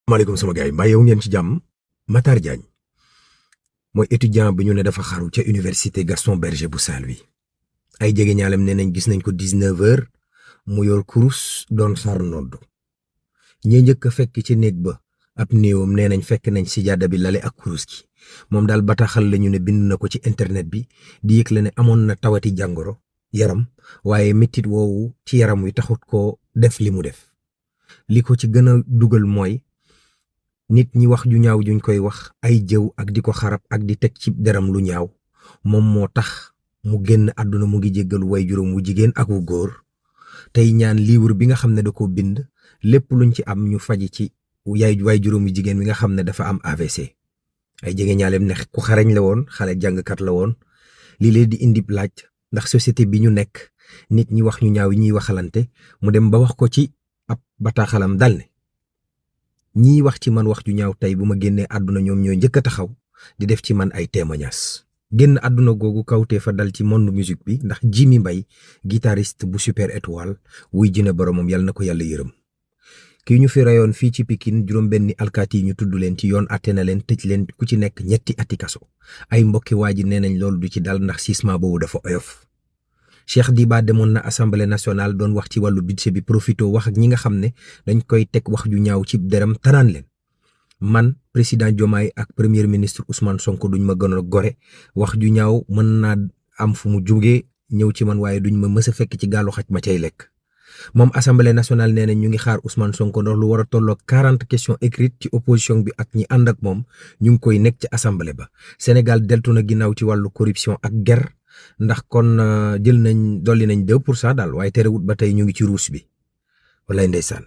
maaleykum sama gars yi mbaa yow ngeen ci jàmm. Matar Diagne mooy étudiant bi ñu ne dafa xaru ca université Gaston Berger bu Saint-Louis. ay jege ñaalem nee nañ gis nañ ko 19h mu yor kurus doon xaar nodd. ñi njëkk a fekk ci néeg ba ab néewam nee nañ fekk nañ si jàdda bi lale ak kurus gi. moom daal bataaxal la ñu ne bind na ko ci internet bi di yëgle ne amoon na tawati jàngoro yaram waaye mettit woowu ci yaram wi taxut ko def li mu def. li ko ci gën a dugal mooy nit ñi wax ju ñaaw juñ koy wax ay jëw ak di ko xarab ak di teg ci deram lu ñaaw moom moo tax mu génn àdduna mu ngi jéggalu way juróom wu jigéen ak wu góor tey ñaan livre bi nga xam ne da ko bind lépp luñ ci am ñu faji ci way juróom wu jigéen bi nga xam ne dafa am AVC. ay jege ñaaleem ne ku xarañ la woon xale jàngkat la woon lii leen di indi laaj ndax société bi ñu nekk nit ñi wax ñu ñaaw yi ñuy waxalante mu dem ba wax ko ci ab bataaxalam dal ne ñii wax ci man wax ju ñaaw tey bu ma génnee àdduna ñoom ñooy njëkk a taxaw di def ci man ay témoignages. génn àdduna googu kawtee fa dal ci monde musique bi ndax Jimi Mbaye guitariste bu Super Étoile wuy jina boromam yàlla na ko yàlla yërëm. kii ñu fi rayoon fii ci Pikine juróom-benni alkaati yi ñu tudd leen ci yoon àtte na leen tëj leen ku ci nekk 3 ati kaso. ay mbokki waa ji nee nañ loolu du ci dal ndax sisma boobu dafa oyof. Cheikh Diba demoon na assemblée nationale doon wax ci wàllu budget bi profito wax ak ñi nga xam ne dañ koy teg wax ju ñaaw ci deram tanaan leen man président Diomaye ak premier ministre Ousmane Sonko duñ ma gën a gore wax ju ñaaw mën naa am fu mu jógee ñëw ci man waaye duñ ma mës a fekk ci gaalu xaj ma cay lekk. moom assemblée nationale nee na ñu ngi xaar Ousmane Sonko ndax lu war a tolloo 40 questions écrites ci opposition bi ak ñi ànd ak moom ñu ngi koy nekk ci assemblée ba. Sénégal deltu na ginnaaw ci wàllu corruption ak guerre ndax kon dolli nañ 2% daal waaye terewut ba tey ñu ngi ci ruus bi walaay ndeysaan.